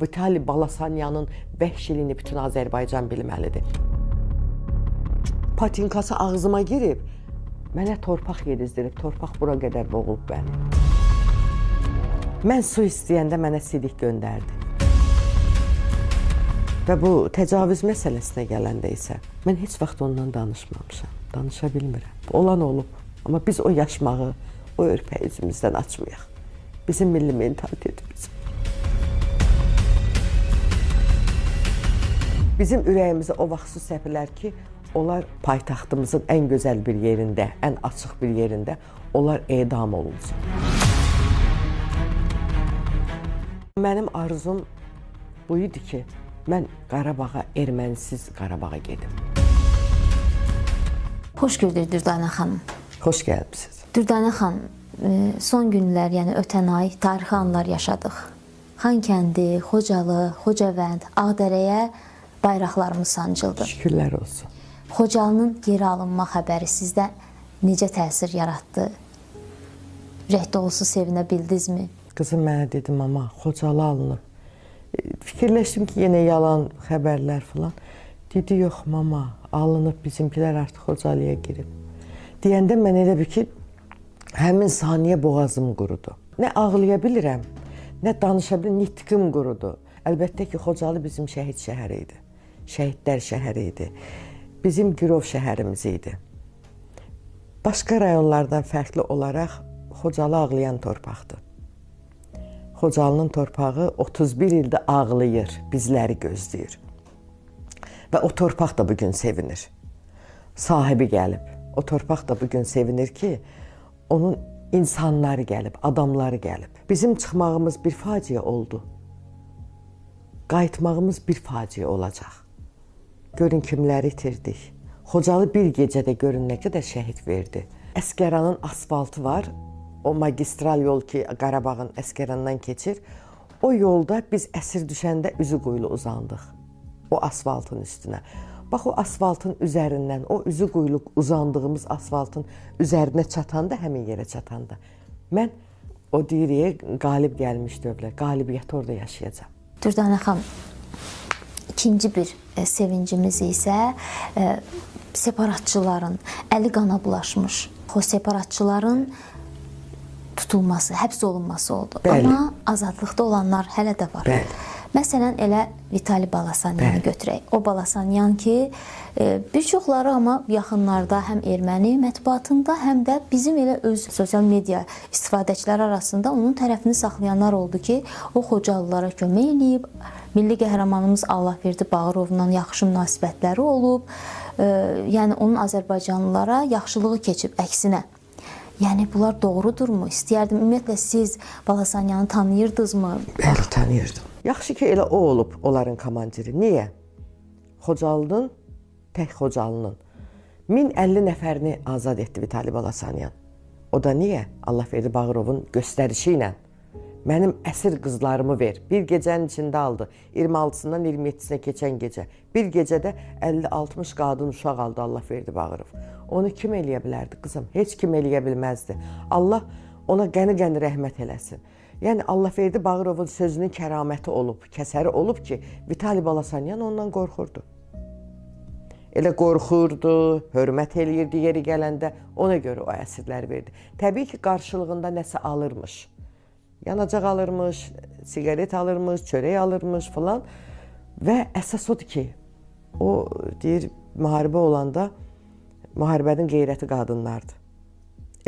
Vitali Balasanyanın vəhşiliyini bütün Azərbaycan bilməlidir. Patinkası ağzıma girib, mənə torpaq yedizdirib, torpaq bura qədər boğulub məni. Mən su istəyəndə mənə sidik göndərdi. Və bu təcavüz məsələsinə gələndə isə mən heç vaxt ondan danışmamışam, danışa bilmirəm. Olan olub, amma biz o yaşmağı, o örpəyi üzümüzdən açmayaq. Bizim milli mentalitetimiz. Bizim ürəyimizə o vaxt su səpilər ki, onlar paytaxtımızın ən gözəl bir yerində, ən açıq bir yerində onlar edam olunsun. Mənim arzum bu idi ki, mən Qarabağa, ermənisiz Qarabağa gedim. Xoş gördük Dürdanə xanım. Xoş gəlmisiniz. Dürdanə xanım, son günlər, yəni ötən ay tarixi anlar yaşadıq. Xankəndi, Xocalı, Xocavənd, Ağdərəyə bayraqlarımız sancıldı. Şükürlər olsun. Xocalının geri alınma xəbəri sizdə necə təsir yaratdı? Ürək dolusu sevinə bildinizmi? Qızım mənə dedi, mama, Xocalı alınıb. Fikirləşdim ki, yenə yalan xəbərlər filan. Dedi, yox mama, alınıb, bizimkilər artıq Xocalıya girib. Deyəndə mən elə bil ki, həmin saniyə boğazım qurudu. Nə ağlaya bilirəm, nə danışa bilirəm, nitqim qurudu. Əlbəttə ki, Xocalı bizim şəhid şəhəri idi. Şəhidlər şəhəri idi. Bizim girov şəhərimiz idi. Başqa rayonlardan fərqli olaraq Xocalı ağlayan torpaqdır. Xocalının torpağı 31 ildir ağlayır, bizləri gözləyir. Və o torpaq da bugün sevinir. Sahibi gəlib. O torpaq da bugün sevinir ki, onun insanları gəlib, adamları gəlib. Bizim çıxmağımız bir faciə oldu. Qayıtmağımız bir faciə olacaq. Görün kimləri itirdik. Xocalı bir gecədə görün nə qədər şəhid verdi. Əsgəranın asfaltı var. O magistral yol ki, Qarabağın Əsgərandan keçir. O yolda biz əsir düşəndə üzü quyulu uzandıq. O asfaltın üstünə. Bax o asfaltın üzərindən, o üzü quyulu uzandığımız asfaltın üzərinə çatanda, həmin yerə çatanda mən o deyir, qalib gəlmiş dövlət, qalibiyyəti orada yaşayacağam. Dürdanə xanım, ikinci bir sevincimiz isə separatçıların, əli qana bulaşmış o separatçıların tutulması, həbs olunması oldu. Bəli. Amma azadlıqda olanlar hələ də var. Bəli. Məsələn, elə Vitali Balasanyanı götürək. O Balasanyan ki, bir çoxları amma yaxınlarda həm erməni mətbuatında, həm də bizim elə öz sosial media istifadəçiləri arasında onun tərəfini saxlayanlar oldu ki, o Xocalılara kömək eləyib, milli qəhrəmanımız Allahverdi Bağırovla yaxşı münasibətləri olub, yəni onun azərbaycanlılara yaxşılığı keçib, əksinə. Yəni bunlar doğrudurmu? İstəyərdim. Ümumiyyətlə siz Balasanyanı tanıyırdınızmı? Bəli, tanıyırdım. Yaxşı ki, elə o olub onların komandiri. Niyə? Xocalının, tək Xocalının 1050 nəfərini azad etdi Vitali Balasanyan. O da niyə? Allahverdi Bağırovun göstərişi ilə. Mənim əsir qızlarımı ver. Bir gecənin içində aldı. 26-sından 27-sinə keçən gecə. Bir gecədə 50-60 qadın uşaq aldı Allahverdi Bağırov. Onu kim eləyə bilərdi qızım? Heç kim eləyə bilməzdi. Allah ona qəni-qəni rəhmət eləsin. Yəni Allahverdi Bağırovun sözünün kəraməti olub, kəsəri olub ki, Vitali Balasanyan ondan qorxurdu. Elə qorxurdu, hörmət eləyirdi yeri gələndə, ona görə o əsirləri verdi. Təbii ki, qarşılığında nəsə alırmış. Yanacaq alırmış, siqaret alırmış, çörək alırmış filan. Və əsas odur ki, o deyir, müharibə olanda müharibənin qeyrəti qadınlardır.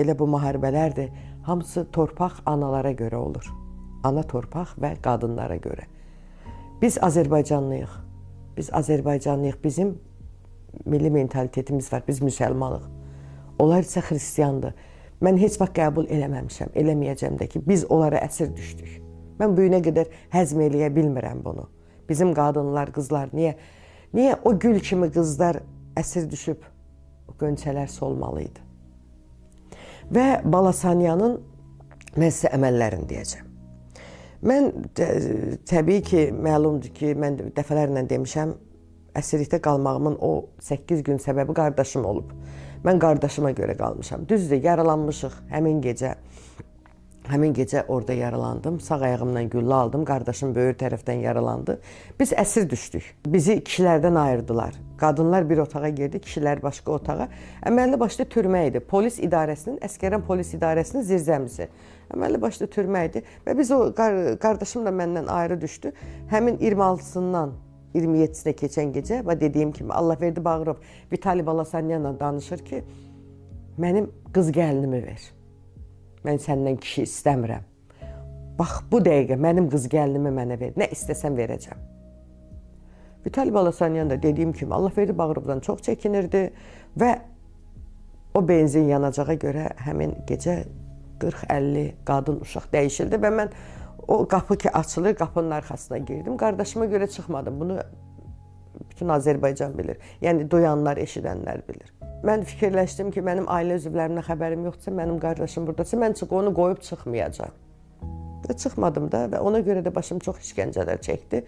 Elə bu müharibələrdir, hamısı torpaq analara görə olur. Ana torpaq və qadınlara görə. Biz Azərbaycanlıyıq. Biz Azərbaycanlıyıq. Bizim milli mentalitetimiz var. Biz müsəlmanıq. Onlar isə xristiandır. Mən heç vaxt qəbul eləməmişəm, eləməyəcəm də ki, biz onlara əsir düşdük. Mən bu günə qədər həzm eləyə bilmirəm bunu. Bizim qadınlar, qızlar niyə o gül kimi qızlar əsir düşüb, o qönçələr solmalı idi? Və Balasanyanın mən sizə əməllərini deyəcəm. Mən təbii ki, məlumdur ki, mən dəfələrlə demişəm, əsirlikdə qalmağımın o 8 gün səbəbi qardaşım olub. Mən qardaşıma görə qalmışam. Düzdür, yaralanmışıq həmin gecə. Həmin gecə orada yaralandım. Sağ ayağımdan güllə aldım. Qardaşım böyür tərəfdən yaralandı. Biz əsir düşdük. Bizi kişilərdən ayırdılar. Qadınlar bir otağa girdi, kişilər başqa otağa. Əməlli başlı türmə idi. Polis idarəsinin, Əsgəran polis idarəsinin zirzəmisi. Əməlli başlı türmə idi və biz o qardaşım da məndən ayrı düşdü. Həmin 26-sından 27-sinə keçən gecə və dediyim kimi Allahverdi Bağırov Vitali Balasanyanla danışır ki, mənim qız gəlinimi ver. Mən səndən kişi istəmirəm. Bax bu dəqiqə mənim qız gəlinimi mənə ver. Nə istəsəm verəcəm. Vitali Balasanyan da dediyim kimi Allahverdi Bağırovdan çox çəkinirdi və o benzin yanacağa görə həmin gecə 40-50 qadın uşaq dəyişildi və mən o qapı ki açılır, qapının arxasına girdim. Qardaşıma görə çıxmadım. Bunu bütün Azərbaycan bilir. Yəni duyanlar, eşidənlər bilir. Mən fikirləşdim ki, mənim ailə üzvlərimdən xəbərim yoxdursa, mənim qardaşım buradasa, mən onu qoyub çıxmayacağam. Və çıxmadım da və ona görə də başım çox işgəncələr çəkdi.